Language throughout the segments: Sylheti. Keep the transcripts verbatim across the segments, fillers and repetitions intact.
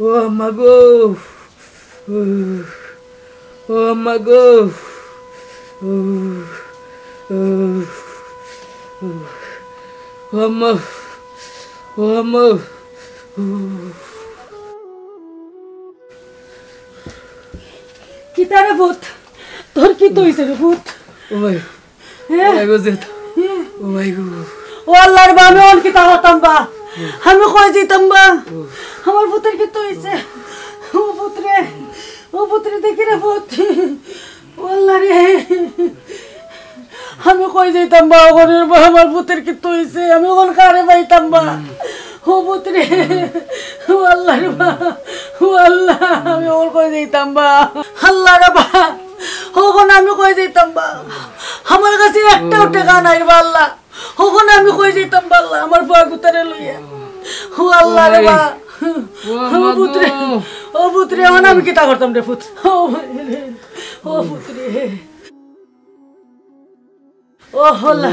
ও আম্মা গো, ও আম্মা গো, ও, ও, ও আম্মা, ও আম্মা। কিতা রে পুত, তোর কিতা অইছে রে পুত? ও ভাই, হে? ও ভাই গো, জেতা। হে? ও ভাই গো। ও আল্লার বা, আমি অখন কিতা করতাম বা? আমি কই যাইতাম বা? ও। আমার পুতর কিতা অইছে? ও পুত রে, ও পুত রে, দেখি রে পুত। ও আল্লা রে, আমি কই যাইতাম বা? অখন রে বা, আমার পুতর কিতা অইছে? আমি অখন কারে পাইতাম বা? ও পুত রে, ও আল্লা রে বা, ও আল্লা, আমি অখন কই যাইতাম বা? আল্লা রে বা, অখন আমি কই যাইতাম বা? আমার কাছে একটাও টেকা নাই রে বা আল্লা। অখন আমি কই যাইতাম বা আল্লা, আমার পুয়া গুতারে লইয়া? ও আল্লা রে বা, ও ও পুত রে, ও পুত রে, অখন আমি কিতা করতাম রে পুত? ও ভাই রে, ও পুত রে। ও আল্লা,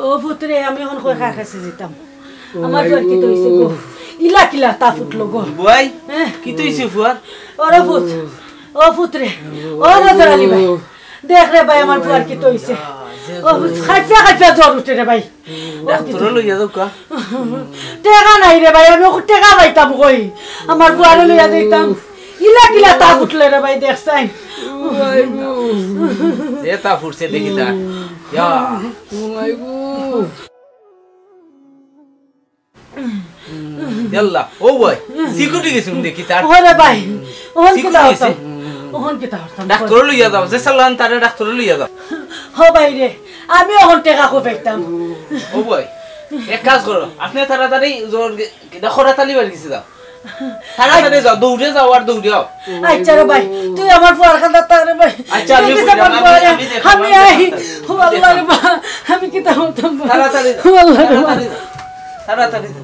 ও পুত রে, আমি অখন কই কার কাছে যাইতাম? আমার পুয়ার কিতা অইছে গো? ইলা কিলা তা ফুটলো গো। বুয়াই, হ্যাঁ? কিতা অইছে পুয়ার? ও রে পুত, ও পুত রে, ও নজর আলী ভাই, দেখ রে ভাই, আমার পুয়ার কিতা অইছে। ও পুত, খাইফা খাইফা জ্বর উঠে রে ভাই। ডাক্তর লইয়া যাও কা। টেকা নাই রে ভাই, আমি অখন টেকা পাইতাম কই? আমার পুয়ারে লইয়া যাইতাম। ইলা কিলা তা ফুটলে রে ভাই, দেখছাইন। ও ভাই গো। যে তা ফুটছে দেখি তা। ইয়া। ও ভাই গো। ইয়াল্লা, ও ভাই, সিকুটি গেছে দেখি তার। ওরে ভাই, অখন কিতা করতাম? অখন কিতা করতাম? ডাক্তর লইয়া যাও, যে চালান তারে ডাক্তর লইয়া যাও। ও ভাই রে, আমি অখন টেকা কই পাইতাম? ও ভাই, এক কাজ করো, আপনে তাড়াতাড়ি জোর গে-, কিতা খরাতালি বাড়ি গেছে যাও। তাড়াতাড়ি যাও, দৌড়ে যাও আর দৌড়ে আও। আচ্ছা রে ভাই, তুই আমার পুয়ার কান্দাত থাক রে ভাই। আচ্ছা, আমি দেখি বুঝলাম, আমার আমি, পুয়ারে, আমি দেখলাম, আমি আমি আই। দেখলাম। ও আল্লা রে বা, আমি কিতা করতাম বা? তাড়াতাড়ি যাও, ও আল্লা রে বা। তাড়াতাড়ি যাও, তাড়াতাড়ি যাও।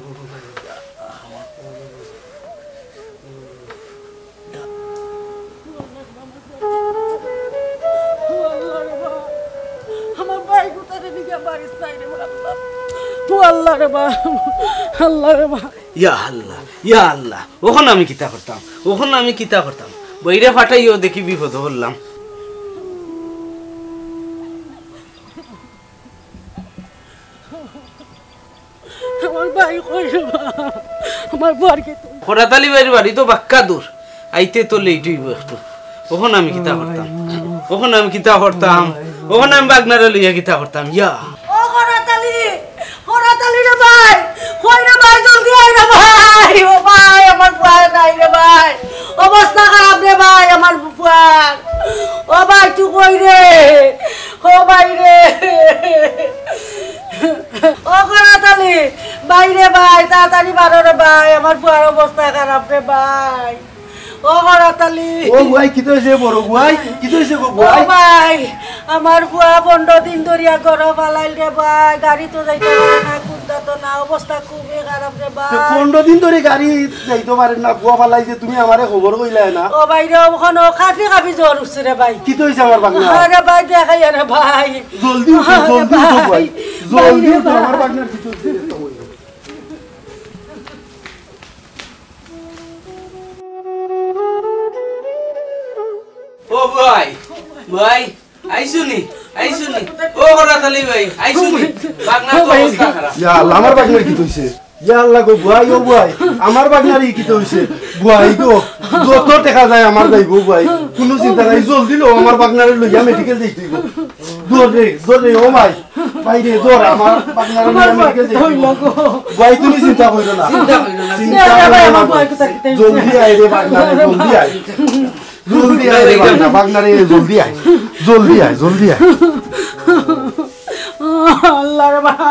ও আল্লা রে বা, আমার ভাই গুতারে নিয়া বাড়িত নাই রে বা আল্লা। ও আল্লা রে বা, আল্লা রে বা। ইয়া আল্লা, ইয়া আল্লা, অখন আমি কিতা করতাম? অখন আমি কিতা করতাম? বইরে ফাটাইও দেখি বিপদো পড়লাম। আমার ভাই কই রে বা? আমার ভাই কে তো খরাতালি ভাইর বাড়ি তো বাক্কা দূর, আইতে তো লেট অইবো একটু। অখন আমি কিতা করতাম? অখন আমি কিতা করতাম? অখন আমি বাগনারে লইয়া কিতা করতাম? ইয়া। ও খরাতালি, খরাতালি রে ভাই, কই রে ভাই, জলদি আয় রে ভাই। ও ভাই, আমার ভাই নাই রে ভাই, অবস্থা খারাপ রে ভাই আমার পুয়ার। ও ভাই, তুই কই রে? ও ভাই রে। ও খরাতালি, ভাই রে ভাই, তাড়াতাড়ি বারো রে ভাই, আমার পুয়ার অবস্থা খারাপ রে ভাই। ও খরাতালি। ও বুয়াই, কিতা অইছে বড় বুয়াই? কিতা অইছে গো ও বুয়াই? ভাই, আমার পুয়া পনরো দিন ধরিয়া ঘরো ফালাইল রে ভাই, গাড়িত যাইতো পারে না, কুন্তা তো না, অবস্থা খুবই খারাপ রে ভাই। পনরো দিন ধরি গাড়ি যাইতো পারে না, পুয়া ফালাইছে, তুমি আমারে খবর কইলায় না। ও ভাই রে, অখনো কাঁপি কাঁপি জ্বর উঠছে রে ভাই। কিতা অইছে আমার বাগনার? আরে ভাই, দেখাইয়া রে ভাই। জলদি উঠো, আরে জলদি উঠো ভাই। ভাই। জলদি উঠো, আমার বাগনার কিতা অইছে? ও ভাই, ভাই, আইছো নি? আইছো নি? ও খরাতালি ভাই, আইছো নি? বাগনার তো অবস্থা খারাপ। ইয়া আল্লাহ, আমার বাগনার কিতা অইছে? ইয়া আল্লাহ গো, বুয়াই, ও বুয়াই, আমার বাগনার ই কিতা অইছে? বুয়াই গো, যত টেকা যায় আমার যাইবো বুয়াই, কুনু চিন্তা নাই, জলদি লও, আমার বাগনারে লইয়া মেডিকেল যাইতে অইবো। দৌড় রে, দৌড় রে, ও ভাই, ভাই রে, দৌড়, আমার বাগনারে লইয়া মেডিকেল যাইতে অইবো। বুয়াই, তুমি চিন্তা কইরো না। চিন্তা কইরো না। চিন্তা কইরো না। জলদি আয় রে বাগনারে, জলদি আয়। জলদি আয় রে বাগনা, বাগনারে, জলদি আয়। জলদি আয়, জলদি আয়। আল্লাহ রে বাবা।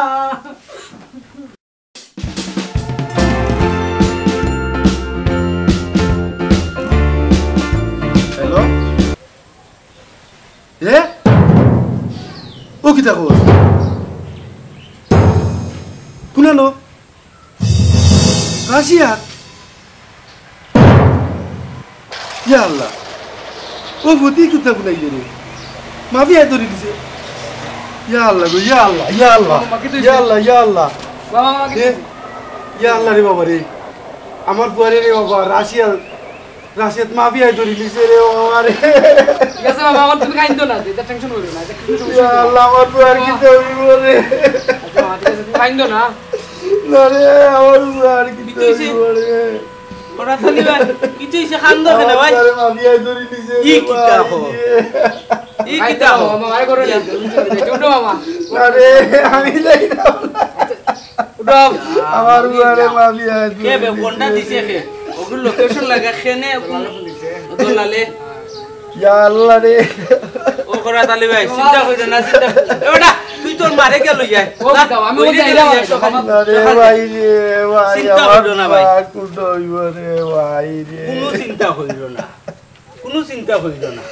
হ্যালো? এ? ও কিতা কর? কুনানো? রাশিয়া? ইয়া আল্লাহ। ও ফুতি কুত্তা কুনাইলে রে। মাফিয়ায় ধরি দিছে। ইয়া আল্লাহ গো, ইয়া আল্লাহ, ইয়া আল্লাহ। মামা, মাকে তো ইয়া আল্লাহ, ইয়া আল্লাহ। মামা, মাকে এ, ইয়া আল্লাহ রে বাবা রে। আমার ফুয়ারে রে বাবা, রাশিয়া, রাশিয়াত মাফিয়ায় ধরি নিছে রে বাবা রে। ঠিক আছে বাবা, অখন তুমি কাইন্দো না, এটা টেনশন করিও না, এটা কোনো সমস্যা ইয়া না। আল্লাহ, আমার ফুয়ার কিতা অইবো রে? আচ্ছা বাবা, ঠিক আছে, তুমি কাইন্দো না। না রে, আমার ফুয়ার কিতা অইছে? অইবো রে? ওরা তো নিবা, কিতা অইছে? কান্দো কেনে ভাই? আমার ফুয়ারে মাফিয়ায় ধরি নিছে ই রে কিতা ভাই কও? রে। ই কিতা কও? মামা, আরে করো না, তুমি চলে যাও, উঠো মামা। আরে, আমি যাই না। উঠো। আমার ফুয়ারে মাফিয়ায় ধরি কে বে, নিছে। ফোনটা দিছে কে? ওগুর লোকেশন লাগা কেনে, কোন দলালে? ইয়া আল্লাহ রে। ও করাত আলী ভাই, চিন্তা করিও না, চিন্তা। এ বেটা, তুই তোর মারে গিয়া লই আয়। ও না, দাও, আমি ওই ওই যে যাই না লই ভাই। আয়, সকাল, না রে সকাল। ভাই রে, ভাই, চিন্তা আমার করিও না ভাই। ফুয়া কুন্তা অইবো রে ভাই রে। কোনো চিন্তা করিও না। কোনো চিন্তা করিও না।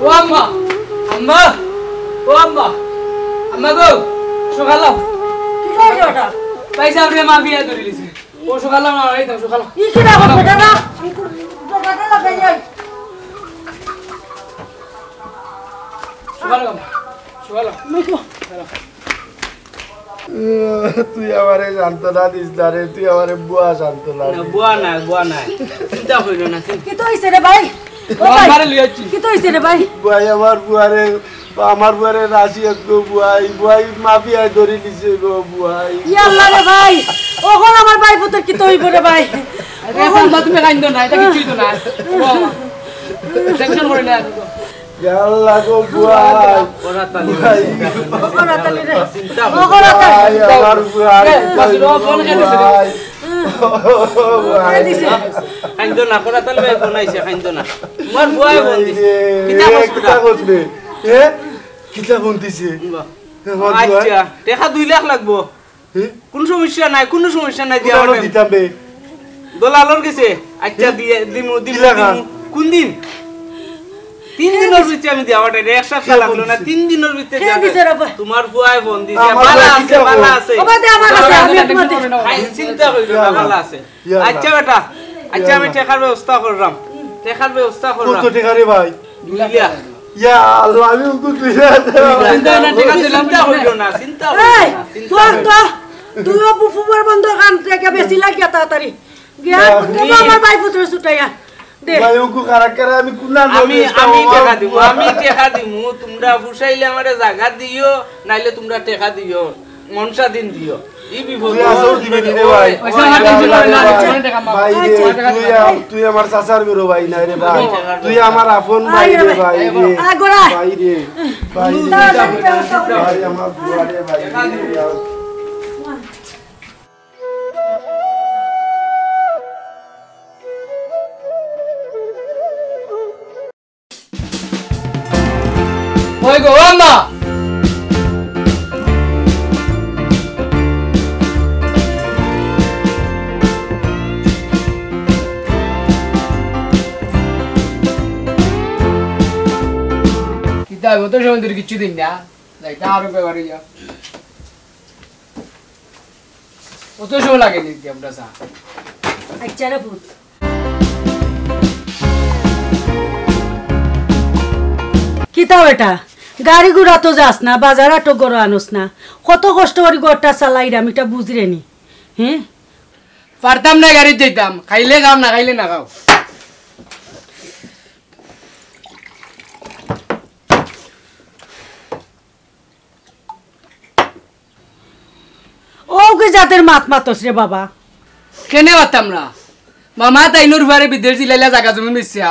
ও আম্মা, আম্মা, ও আম্মা, আম্মা গো, সকাল অও। কিতা অইছে ওটা? ভাই সাহেব রে, মাফিয়ায় ধরি নিছে। ও সকাল না, এই তো সকাল। ই কিতা করবে দাদা? আমি তো দাদা লাগাই যাই। সকাল, সকাল। তুই আমারে সান্ত্বনা দিস না রে, তুই আমারে বুয়া সান্ত্বনা না, দিস। বুয়া না, বুয়া না। চিন্তা করিও না, চিন্তা। কিতা অইছে রে ভাই? ও ভাই, আমারে লইয়া আইছি। কিতা অইছে রে ভাই? ভাই, আমার বুয়ারে, আমার বুয়ারে রাশিয়াত গো বুয়াই, বুয়াই মাফিয়ায় ধরি নিছে গো বুয়াই। ইয়া আল্লাহ রে ভাই, অখন আমার ভাইফুতর কিতা অইবো রে ভাই? আরে, এখন তো তুমি কাইন্দো না, এটা কিচ্ছু অইতো না। ও, টেনশন করিও না। ইয়া আল্লাহ গো, বুয়াই। ওরা তালি বুয়াই। ওরা তালি রে। চিন্তা ও, ওরা তালি। বুয়াই, আমার বুয়াই। এ, বাসি রে, ও ফোন কেন দিছে রে? বুয়াই। ও, বুয়াই। কে দিছে? কাইন্দো না, ওরা তালি ভাই ফোন আইছে, কাইন্দো না। তোমার বুয়াই ফোন দিছে। রে, কিতা এ, করছ কিতা বেটা? করছ রে? এ? কিতা ফোন দিছে? বাহ। এ, আমার বুয়াই। আচ্ছা, টেকা দুই লাখ লাগবো। এ? কোনো সমস্যা নাই, কোনো সমস্যা নাই, দিয়া কোন আলো পারবেন। দিতাম বে? দলালর গেছে। আচ্ছা, এ? দিয়া দিমু, দিমু, কিলা খান? দিমু। কোন দিন? তিন দিনর ভিতরে আমি দিয়া পাঠাই, এক সপ্তাহ কে লাগলো না, ফোন দিছে? তিন দিনর ভিতরে কে দিয়া দিছে রে বা? তোমার বুয়াই ফোন দিছে, আমার বালা বুয়াই আছে, দিছে বালা ফোন। আছে। ও বাদে আমার কাছে, আমি তোমার হাই, চিন্তা করিও না, বালা আছে। ইয়া আল্লাহ। আচ্ছা বেটা, আচ্ছা, আমি টেকার ব্যবস্থা করলাম, টেকার ব্যবস্থা করলাম। কত টেকা রে ভাই? দুই লাখ। ইয়া আল্লাহ, আমি ওকে দুই লাখ টেকা চিন্তা না, টেকা দিলাম চিন্তা না। করিও না, চিন্তা করিও এই, না, চিন্তা করিও না। তো, তুইও বু-, ফুবর বন্ধ কান থেকে বেশি লাগিয়া তাড়াতাড়ি। গিয়া, না। তুই আমার ভাইফুতরে ছুটাইয়া। দে। ভাই, ওগু কারা কারা আমি কুনা আমি, নবে আমি আমার টেকা দিমু, আমি টেকা দিমু, তোমরা ফুসাইলে আমারে জাগা দিও, নাইলে তোমরা টেকা দিও, মনসা দিন দিও। ই বিপদ। তুই আসল দিবে নি রে ভাই? ওই, ওই, ওই, ওই, ওই, ওই, ওই, ওই, ভাই রে, ভাই, তুই আম-, তুই আমার চাচার বড় ভাই না রে ভাই, তুই আমার আপন ভাই রে ভাই রে, আয় গোড়া। ভাই রে, ভাই রে, ভাই আমার বুয়া রে ভাই রে। ওই গো, ও আম্মা! কিতা, অত সময় ধরি কিচ্ছু দিন না? যাইতা আরো ব্যাপারে যা। অত সময় লাগে নি আমরা চা? আচ্ছা রে পুত। কিতা বেটা, গাড়ি ঘোড়া তো যাস না, বাজার আটো গরো আনস না, কত কষ্ট করি ঘরটা চালাইরাম, ইটা বুঝরে নি? হ্যাঁ? পারতাম না গাড়িত যাইতাম, খাইলে খাও, না খাইলে না খাও। ও কি জাতের মাত মাতস রে বাবা? কেনে মাততাম না? মামা তাইনর ফুয়ারে বিদেশ দিলাইলা জাগা জমি বেচিয়া।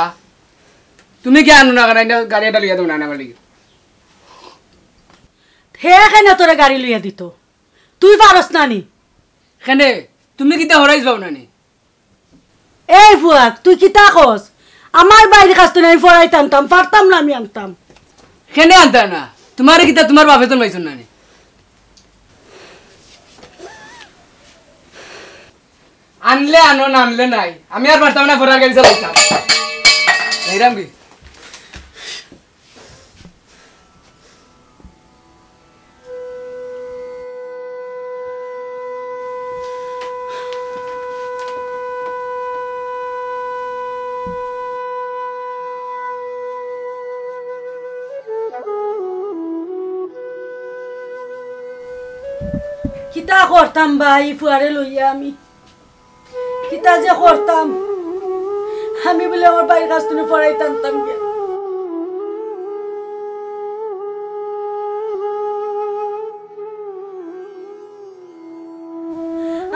তুমি কিয়া আনো না কেনে, গাড়ি এটা লইয়া দেও না, না গাড়ি। হে কেনে তোরে গাড়ি লইয়া দিত? তুই পারস না নি? কেনে? তুমি কিতা হরাইছ পাও না নি? এই ফুয়াক, তুই কিতা কস? আমার বাইরে কাছ থেকে আমি ফরাইতে আনতাম, পারতাম না আমি আনতাম। কেনে আনতা না? তোমারে কিতা তোমার বাপে জন্মাইছন না নি? আনলে আনো, না আনলে নাই। আমি আর পারতাম না ফরার গাড়ি চালাইতাম। এইরাম কি? কিতা করতাম বা ই ফুয়ারে লইয়া আমি? কিতা যে করতাম? আমি বুলে আমার ভাইর কাছ থনে ফরাইত আনতাম গিয়া।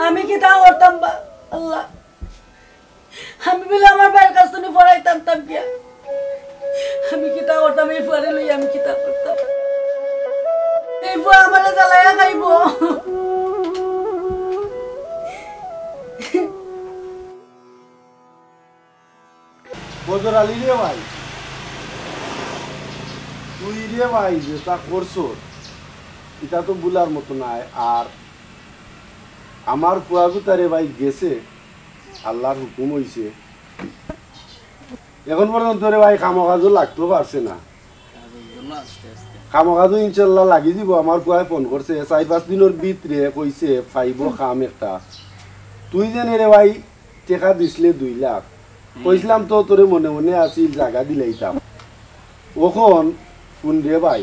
আমি কিতা করতাম বা আল্লাহ? আমি বুলে আমার ভাইর কাছ থনে ফরাইত আনতাম গিয়া। আমি কিতা করতাম, এই ফুয়ারে লইয়া আমি কিতা করতাম? এই ফুয়া আমারে জ্বালাইয়া খাইবো। বদর আলী রে ভাই, তুই রে ভাই যেতা করছস, ইতা তো ভুলার মতো নায়। আর আমার ফুয়াগুতা রে ভাই গেছে, আল্লার হুকুম অইছে। এখন পর্যন্ত রে ভাই কামো কাজো লাগতো পারছে না। কামো কাজো ইনশাল্লাহ লাগি যিবো। আমার ফুয়ায় ফোন করছে, চাইর পাঁচ দিনর ভিতরে কইছে পাইবো কাম একটা। তুই যেন রে ভাই টেকা দিছলে দুই লাখ। হুম। কইছলাম তো তোরে মনে মনে আছিল জাগা দিলাইতাম। অখন হুন রে ভাই,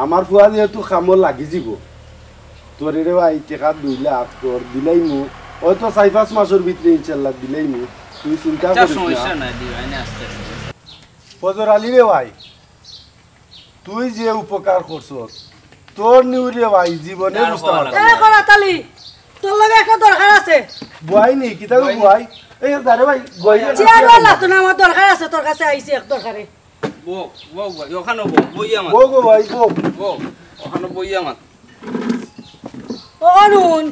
আমার ফুয়া যেহেতু কামো লাগি যিবো, তোরে রে ভাই টেকা দুই লাখ তোর দিলাইমু, অয়তো চাইর পাঁচ মাসর ভিতরে ইনশাল্লাহ দিলাইমু, তুই চিন্তা করিস না। সমস্যা নাই, দিবাইনে আস্তে আস্তে। ফজর আলী রে ভাই, তুই যে উপকার করছস, তোর নিউ রে ভাই জীবনে বুঝতাম পারতাম না। এ করাত আলী, তোর লগে একটা দরকার আছে। বুয়াই নি, কিতা গো বুয়াই? এই দাঁড়া ভাই, বুয়াই নি। চেয়ারওয়ালা তো না, আমার দরকার আছে, তোর কাছে আইছি এক দরকারে। বউ, বউ ভাই, ওখানো বউ, বইয়া মাত। বউ গো ভাই, বউ। বউ, ওখানো বইয়া মাত। ও অরুণ,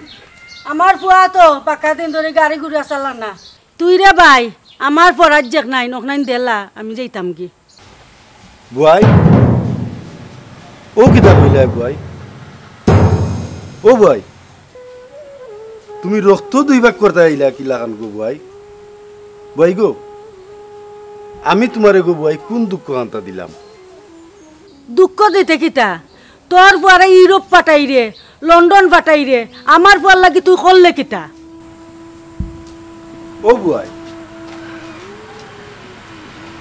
আমার ফুয়া তো বাক্কা দিন ধরি গাড়ি ঘুরা চালার না। তুই রে ভাই, আমার ফরাত যেখনাইন, অখনাইন দেলা, আমি যাইতাম গি। বুয়াই, ও কিতা কইলায় বুয়াই? ও বুয়াই, তুমি রক্ত দুই ভাগ করতায় আইলা কিলাখান গো বুয়াই? বুয়াই গো, আমি তুমারে গো বুয়াই কুন দুঃখ কান্তা দিলাম? দুঃখ দিতে কিতা? তোর ফুয়ারে ইউরোপ পাঠাইরে, লন্ডন পাঠাইরে, আমার ফুয়ার লাগি তুই করলে কিতা? ও বুয়াই,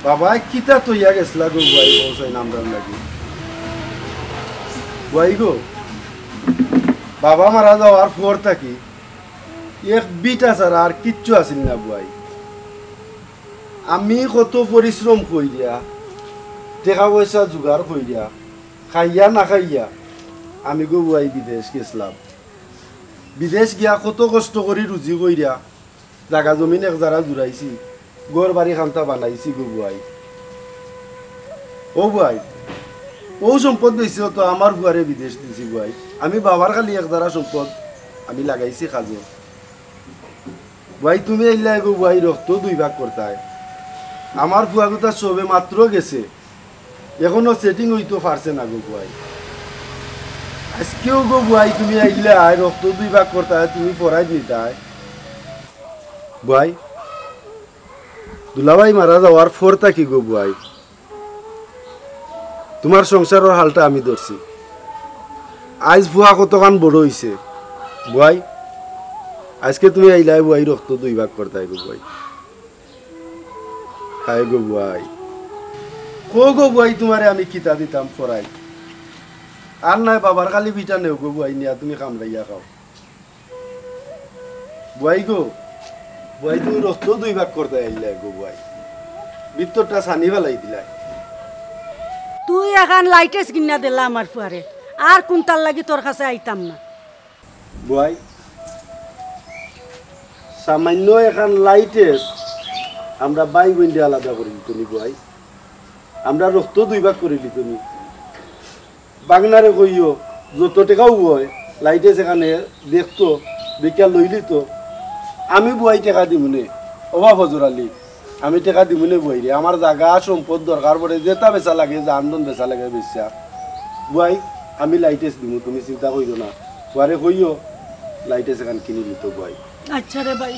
বাবায় কিতা থইয়া গেছলা গো বুয়াই, বউসাইন আমরার লাগি। বুয়াই গো, বাবা মারা যাওয়ার পর থাকি এক ভিটা ছাড়া আর কিচ্ছু আছিল না বুয়াই। আমি কত পরিশ্রম কইরা, টেকা পয়সা জোগাড় কইরা, খাইয়া না খাইয়া আমি গো বুয়াই বিদেশ গেছলাম। বিদেশ গিয়া কত কষ্ট করি রুজি কইরা জাগা জমিন এক জারা জুড়াইছি, ঘর বাড়ি খান্তা বানাইছি গো বুয়াই। ও বুয়াই, অউ সম্পদ বেচিও তো আমার ফুয়ারে বিদেশ দিছি বুয়াই। আমি বাবার খালি এক জারা সম্পদ আমি লাগাইছি কাজো। বুয়াই, তুমি আইলায় গো বুয়াই, রক্ত দুই ভাগ করতায়। আমার ফুয়াগুতা সবে মাত্র গেছে, এখনো setting অইতো পারছে না গো বুয়াই। আইজকেও গো বুয়াই তুমি আইলায়, রক্ত দুই ভাগ করতায়, তুমি ফরাইত নিতায়। বুয়াই, দুলাভাই মারা যাওয়ার পর থাকি গো বুয়াই, তুমার সংসারর হালটা আমি ধরছি। আইজ ফুয়া কতখান বড় অইছে। বুয়াই, আইজকে তুমি আইলায় বুয়াই, রক্ত দুই ভাগ করতায় গো বুয়াই। হায় গো বুয়াই। কও গো বুয়াই, তুমারে আমি কিতা দিতাম ফরাইত? আর নায় বাবার খালি ভিটা নেও গো বুয়াই, নিয়া তুমি কামড়াইয়া খাও। বুয়াই গো, বুয়াই তুমি রক্ত দুই ভাগ করতায় আইলায় গো বুয়াই। ভিতরটা ছানি ফালাই দিলায়। তুই এখান Litex কিনিয়া দিলা আমার ফুয়ারে, আর কুন্তার লাগি তোর কাছে আইতাম না। বুয়াই, সামাইন্য এখান Litex আমরা ভাই বইনরে আলাদা করি দিতো নি বুয়াই। আমরা রক্ত দুই ভাগ করি দিতো নি। বাগনারে কইও, যত টেকাউ অয়, Litex এখানে দেখতো, দেখিয়া লইলিতো। আমি বুয়াই টেকা দিমুনে। ওবা ফজর আলী, আমি টেকা দিমুনে বুয়াইরে। আমার জাগা, সম্পদ দরকার পড়ে, যেতা বেচা লাগে, জান-ধন বেচা লাগে, বেচিয়া। বুয়াই, আমি Litex দিমু, তুমি চিন্তা কইরো না। ফুয়ারে কইও, Litex এখান কিনি দিতো বুয়াই। আচ্ছা রে ভাই।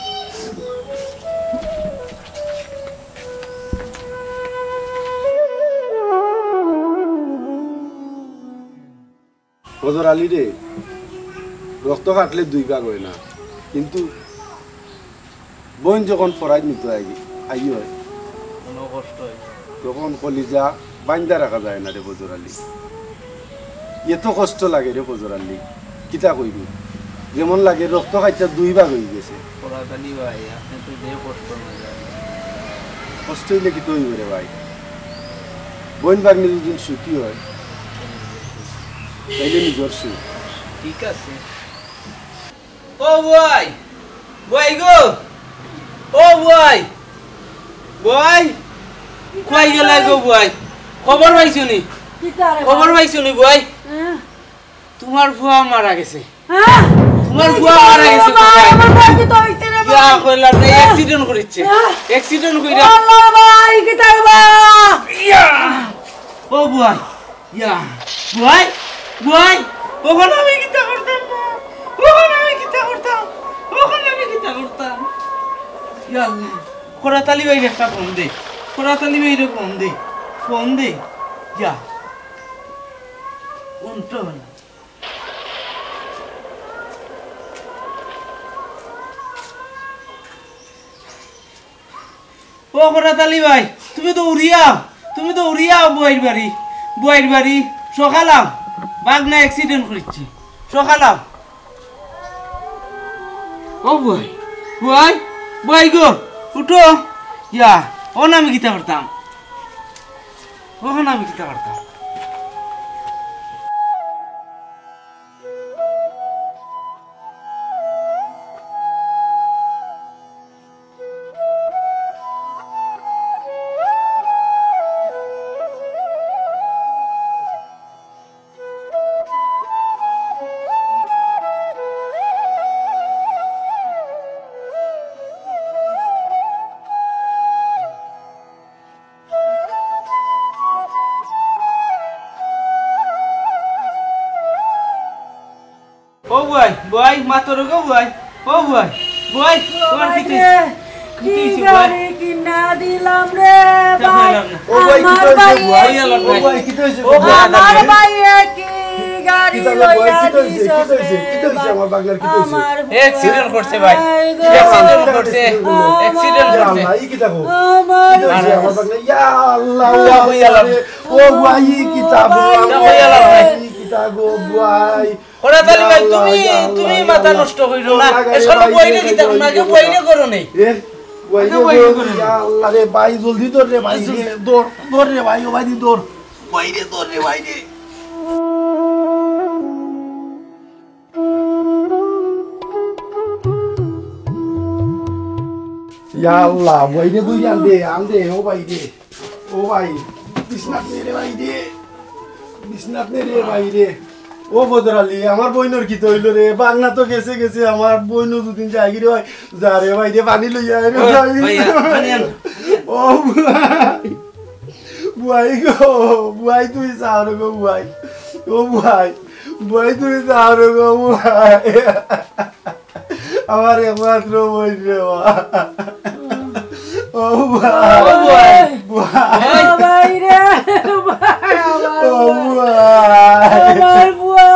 ফজর আলী রে, রক্ত কাটলে দুই ভাগ অয় না, কিন্তু বইন যখন ফরাইত নিতো আই-, আই অয়, কোনো কষ্ট অয় না। তখন কলিজা বাইন্দা রাখা যায় না রে ফজর আলী। এত কষ্ট লাগে রে ফজর আলী, কিতা কইবি? যেমন লাগে রক্ত খাইতে দুই ভাগ অইগেছে। পরাগ আলী ভাই, আপনে তো যে কষ্ট না জানেন। কষ্ট অইলে কিতা অইবো রে ভাই? বইন ভাগ্নি দুইজন সুখী অয়, তাইলে নিজর সুখ। ঠিক আছে। ও বুয়াই, বুয়াই গো, ও বুয়াই, বুয়াই, কই গেলায় গো বুয়াই? খবর পাইছো নি? কিতা রে খবর ভাই? পাইছো নি বুয়াই? হ্যাঁ। তুমার ফুয়া মারা গেছে। হ্যাঁ? তুমার ফুয়া মারা গেছে গো ভাই। আমার ভাই কিতা অইছে রে ইয়া ভাই? কইলাম না, হ্যাঁ? Accident করিছে। হ্যাঁ? Accident কইরা। আল্লাহ ভাই, কিতা রে ভাই? ইয়া! ও বুয়াই, ইয়া, বুয়াই, বুয়াই, অখন আমি কিতা করতাম? অখন আমি কিতা করতাম? অখন আমি কিতা করতাম? ইয়া আল্লাহ, করাত আলী ভাইরে একটা ফোন দে, করাত আলী ভাইরে ফোন দে, ফোন দে, ইয়া, ফোন তো না। ও করাত আলী ভাই, তুমি তো উড়িয়াও, তুমি তো উড়িয়াও বুয়াইর বাড়ি, বুয়াইর বাড়ি, সকালাম, ভাগ্না accident করিছে, সকালাম। ও বুয়াই, বুয়াই, বুয়াই গো, উঠো, ইয়া, অখন আমি কিতা করতাম? অখন আমি কিতা করতাম? ও বুয়াই, বুয়াই, মাতরে গো বুয়াই। ও বুয়াই, বুয়াই, তুমার কিতা অইছে? কিতা অইছে বুয়াই? গাড়ি কিনা দিলাম রে ভাই। ও বুয়াই, কিতা অইছে বুয়াই? ও বুয়াই, কিতা অইছে? ও বুয়াই, আমার ভাইয়ে কি গাড়ি কিতা রে বুয়াই? লইয়া কিতা অইছে? দিছস কিতা অইছে? রে কিতা অইছে ভাই? আমার ভাগ্নার কিতা অইছে? আমার accident করছে ভাই। ভাই গো। Accident করছে। আমার accident করছে। আল্লাহ, ই কিতা গো? আমার কিতা অইছে আমার ভাগ্নার? ইয়া আল্লাহ, ইয়া আল্লাহ। ও বুয়াই, ই কিতা গো? ইয়া আল্লাহ ভাই। ই কিতা গো বুয়াই? করাত আলী ভাই, তুমি, তুমি মাথা নষ্ট করিও না। এ সব বুয়াইরে কিতা করো না, আগে বুয়াইরে করো নি। এ, বুয়াইরে আগে বুয়াইরে করো। ইয়া আল্লাহ রে ভাই, জলদি ধর রে ভাই, ধর, ধর রে ভাই, ও ভাই, ধর। বুয়াইরে ধর রে ভাই রে। ইয়া আল্লাহ, বুয়াইরে তুই আন দে, আন দে, ও ভাই রে। ও ভাই, বিছনাত নে রে ভাই রে। বিছনাত নে রে ভাই রে। ও ফজর আলী, আমার বইনর কিতা অইলো রে? ভাগ্না তো গেছে গেছে, আমার বইনও দুদিন যায়গি রে ভাই। যা রে ভাই রে, পানি লইয়া আয় রে ভাই। ভাই, পানি আন। ও ভাই। বুয়াই গো, বুয়াই তুমি চাও রে গো বুয়াই। ও বুয়াই, বুয়াই তুমি চাও রে গো বুয়াই। আমার একমাত্র বইন রে বা। ও বুয়াই। ও বুয়াই। বুয়াই। ও ভাই রে, ভাই, আমার ও বুয়াই। আমার বুয়া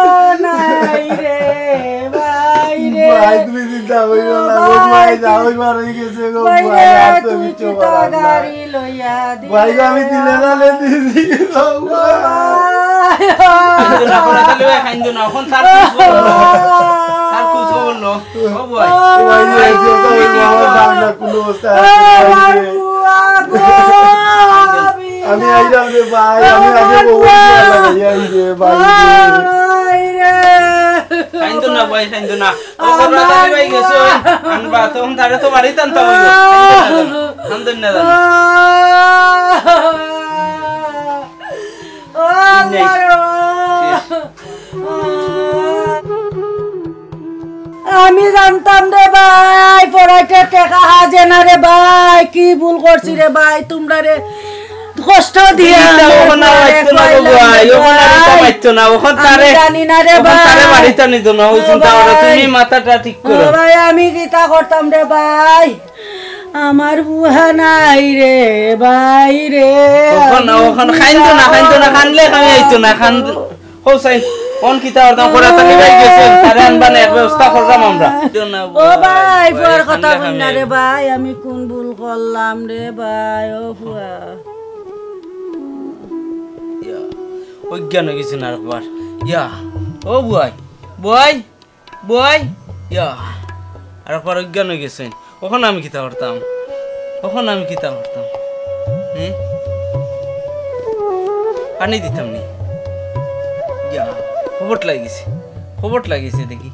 নাই রে, ভাই রে। বুয়াই, তুমি চিন্তা করিও না, ও ও ভাই, ভাই, যাও, ওই বার হয়ে গেছে গো, ভাই বুয়াই, রে, আর তো তুই কিচ্ছু কিতা করার নাই। গাড়ি লইয়া দিলে? ভাই গো, আমি দিলে না, লে দিছি। ও ভাই। কাইন্দো না, করাত আলী ভাই, কাইন্দো না, অখন তার খোঁজ খবর লো। তার খোঁজ খবর লো। ও ভাই। ও ভাই, এই যে, এই যে, আমার বাংলা কোনো অবস্থা আছে, ভাই রে। আমি আইলাম রে ভাই, আমি আগে বউ বিয়া লাগাই আই রে ভাই রে। কাইন্দো না ভাই, কাইন্দো না। ও করাত আলী ভাই গেছে, ওই আনবা, তখন তারে তো বাড়িত আনতাম অইবো। কাইন্দো না, কাইন্দো না। ও আল্লাহ রে। শেষ। আমি জানতাম রে ভাই, পড়াইতে টেকা হাজে না রে ভাই, কি ভুল করছি রে ভাই, তোমরা রে কষ্ট দিয়া ইটা অখন আর মারতে মারতো না গো পারলাম ভাই, রে অখন আর ইটা ভাই। মারতো না, অখন আমি তারে, জানি না রে অখন তারে ভাই। বাড়িত নিত না, ওই ও চিন্তা করো, ভাই। তুমি মাথাটা ঠিক ও করো। ভাই, আমি কিতা করতাম রে ভাই, আমার বুয়া নাই রে ভাই রে। অখন, আমি অখন কি কাইন্দো না, কাইন্দো না, কান্দলে আমি আইতো না, কান্দ-, ও সাইন, কোন কিতা অর্থ করাত আলী ভাই গেছে, তারে আনবা না, এক ব্যবস্থা করলাম আমরা। ও ভাই, বুয়ার কথা কই না রে ভাই, আমি কোন ভুল করলাম রে ভাই, ও বুয়া। ইয়া, অজ্ঞান হয়ে গেছে না একবার। ইয়া, ও বুয়াই, বুয়াই, বুয়াই, ইয়া, আর একবার অজ্ঞান অই গেছইন। অখন আমি কিতা করতাম? অখন আমি কিতা করতাম? হুম? পানি দিতাম নি? ইয়া, খবর লাগিছে, খবর লাগিছে দেখি।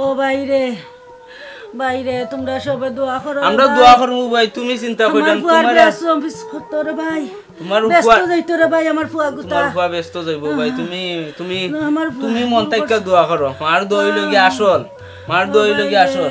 ও ভাইরে, ভাইরে, তোমরা সবে দোয়া করো রে আমরা ভাই। দোয়া করমু ভাই, তুমি চিন্তা করিও না, আমার ফুয়ার তোমার আর বেশ অফিস করতো রে ভাই। তোমার ব্যস্ত ফুয়া যাইতো রে ভাই, আমার ফুয়া গুতা। তোমার ফুয়া ব্যস্ত যাইবো ভাই, তুমি, তুমি, না, আমার ফুয়া তুমি মন থাকি দোয়া করো। মার দোয়া অইলো গি আসল, মার দোয়া অইলো গি আসল।